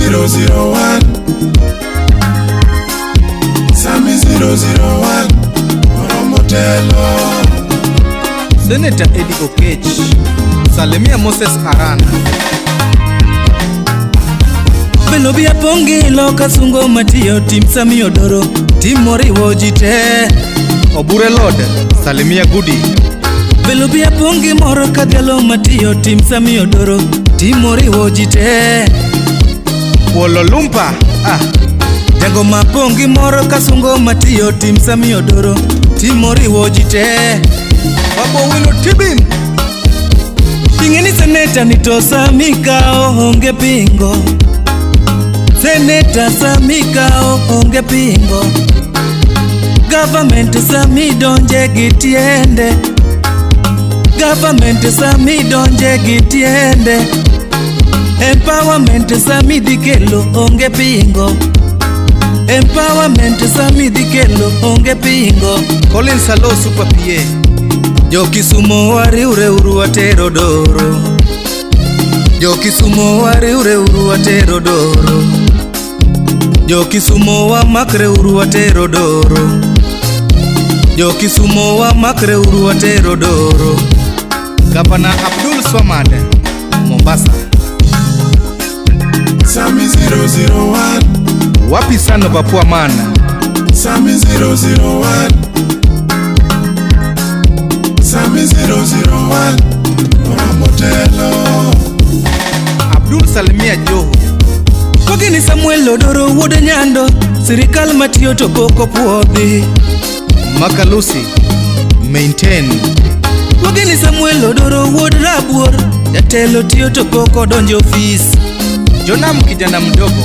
001. Sami 001. Oromo telo. Senator Eddie Okech. Salimia Moses Arana. Belobi apongi loka sungo matiyo tim Sami Odoro tim moriwo ji te. Obure Lord. Salimia Gudi. Belobi apongi moro kadhialo matiyo tim Sami Odoro tim moriwo ji te. Kuolo Lumpa. Ah. Jango mapongi moro kasungo matiyo tim Sami Odoro tim moriwo ji te. Babu Owino Tibim. Ing'eni seneta ni to Sami kao onge pingo. Seneta Sami kao onge pingo. Government Sami donje gi tiende. Government Sami donje gi tiende. Empowerment Sami dhi kelo onge pingo. Empowerment Sami dhi kelo onge pingo. Collins Alo Super PA. Jo Kisumo wariwre uru watero doro. Jo Kisumo wariwre uru watero doro. Jo Kisumo wamakre uru watero doro. Jo Kisumo wamakre uru watero doro. Gavana Abdul Swamad. Mombasa. Sami 001. Wapi sana Papua Man. Sami 001. Sami 001. Oromo telo. Abdul Salimia Joho. Kogini Samuel Odoro wuod Nyando, sirikal matiyo to pok opuodhi. Makalusi. Maintain. Wageni Samuel Odoro wuod Rabuor, jatelo tiyo to pok odonjo ofis. Jonam kijana mdogo.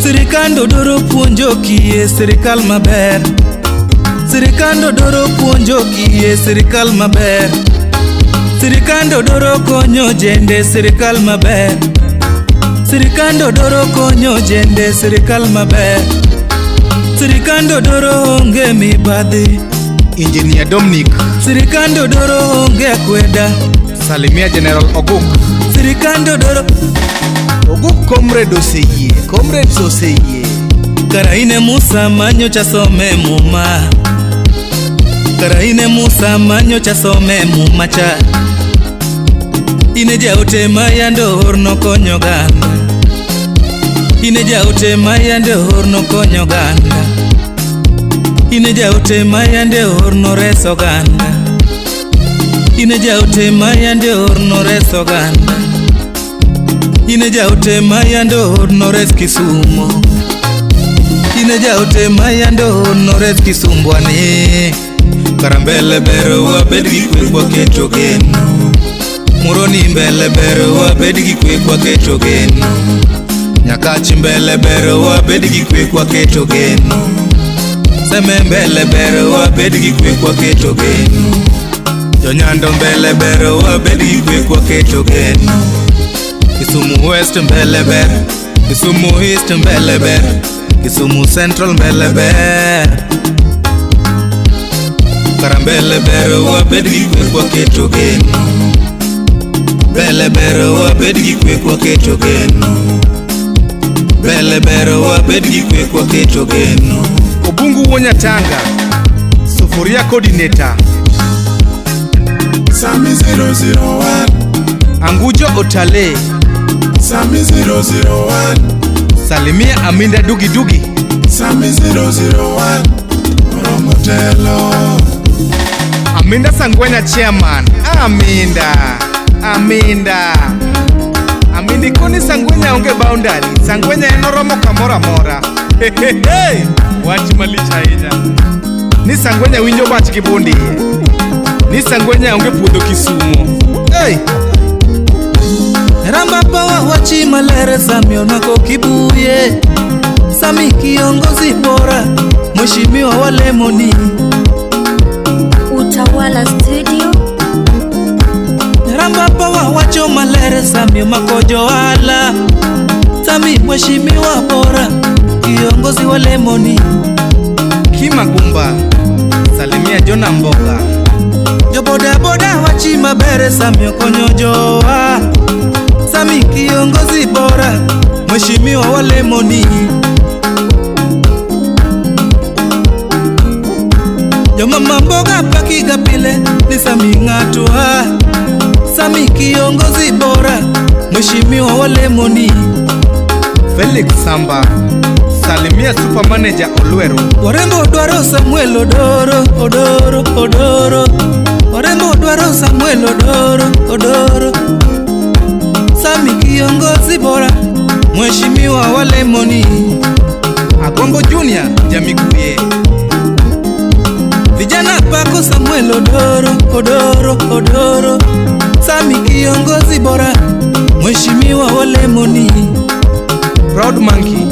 Sirikand Odoro puonjo kiye sirikal maber. Sirikand Odoro puonjo kiye sirikal maber. Sirikand Odoro konyo jende sirikal maber. Sirikand Odoro konyo jende sirikal maber. Sirikand Odoro onge mibadhi. Engineer Dominic. Sirikand Odoro onge akweda. Salimia General Oguk. Sirikand Odoro. Oguk comrade oseyie. Comrades oseyie. Karaine Musa manyocha some muma. Karaine Musa manyocha some muma cha. Ine jaote ma yande oor nokonyo oganda. Ine jaote ma yande oor nokonyo oganda. Ine jaote ma yande oor noreso oganda. Ine jaote ma yande oor noreso oganda. Ine jaote ma yande oor nores Kisumo. Ine jaote ma yande oor nores Kisumbwani. Kara mbele ber wabed gi kwe kwaketo geno. Muroni mbele ber wabed gi kwe kwaketo geno. Nyakach mbele ber wabed gi kwe kwaketo geno. Seme mbele ber wabed gi kwe kwaketo geno. Jonyando mbele ber wabed gi kwe kwaketo geno. Kisumu West mbele ber, Kisumu East mbele ber, Kisumu Central mbele ber. Kara mbele ber wabed gi kwe kwaketo geno. Mbele ber wabed gi kwe kwaketo geno. Mbele ber wabed gi kwe kwaketo geno. Obungu Wonyatanga. Sufuria Coordinator. Sami 001. Angujo Otale. Sami 001. Salimia Aminda Dugi Dugi. Sami 001. Oromo telo. Aminda Sangwenya Chairman. Aminda. Aminda. Aminda ikoni Sangwenya onge boundary. Sangwenya en oromo kamoro amora. Hey, hey, hey. Wach malich ahinya. Ni Sangwenya winjo bach gi bundi. Ni Sangwenya onge puodho Kisumo. Hey. Ramba power wachi malere Sami onako kibuye. Sami kiongozi bora, mheshimiwa wa Lemoni. Utawala Studio. Ramba power wacho malere Sami omako johala. Sami mheshimiwa bora, kiongozi wa Lemoni. Kimagumba. Salimia Jona Mboga. Jo boda boda wachi mabere Sami okonyo jowa. Sami Sami kiongozi bora, Mheshimiwa Walemoni. Jomama mboga pakiga pile ni Sami ng'atwa. Sami kiongozi bora, Mheshimiwa Walemoni. Felix Samba, salimia super manager Olwero. Warembo dwaro Samuel Odoro, Odoro, Odoro. Warembo dwaro Samuel Odoro, Odoro. Sami kiongozi bora, Mheshimiwa Walemoni. Agombo Junior Jamikuye. Vijana pako Samuel Odoro, Odoro, Odoro. Sami kiongozi bora, Mheshimiwa Walemoni. Proud Monkey,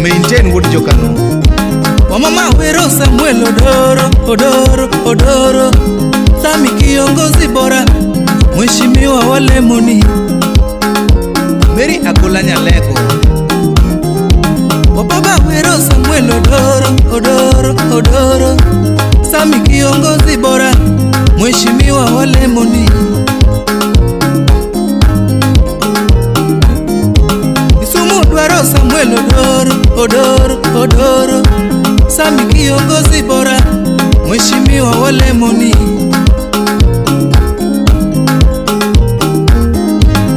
maintain Wuod Jokano. Wamama wero Samuel Odoro, Odoro, Odoro. Sami kiongozi bora, Mheshimiwa Walemoni. Mary Agola Nyalego. Wababa wero Samuel Odoro, Odoro, Odoro. Sami kiongozi bora, Mheshimiwa Walemoni. Kisumu dwaro Samuel Odoro, Odoro, Odoro. Sami kiongozi bora, Mheshimiwa Walemoni.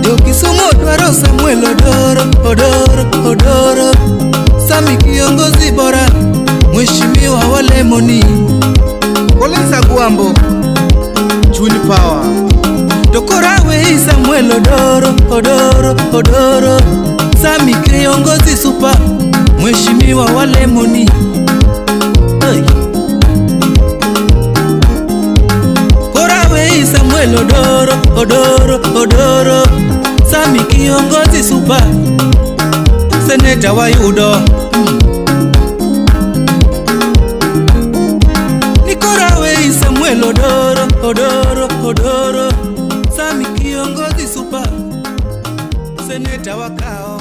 Jo Kisumu dwaro Samuel Odoro, Odoro, Odoro. Sami kiongozi bora, Mheshimiwa Walemoni. Collins Agwambo, Chuny Power. To korawe Samuel Odoro, Odoro, Odoro. Sami kiongozi super, Mheshimiwa Walemoni. Hey. Korawe Samuel Odoro, Odoro, Odoro. Sami kiongozi super, Seneta wayudo. Nikorawe Samuel Odoro, Odoro, Odoro. Sami kiongozi super, Seneta wakao.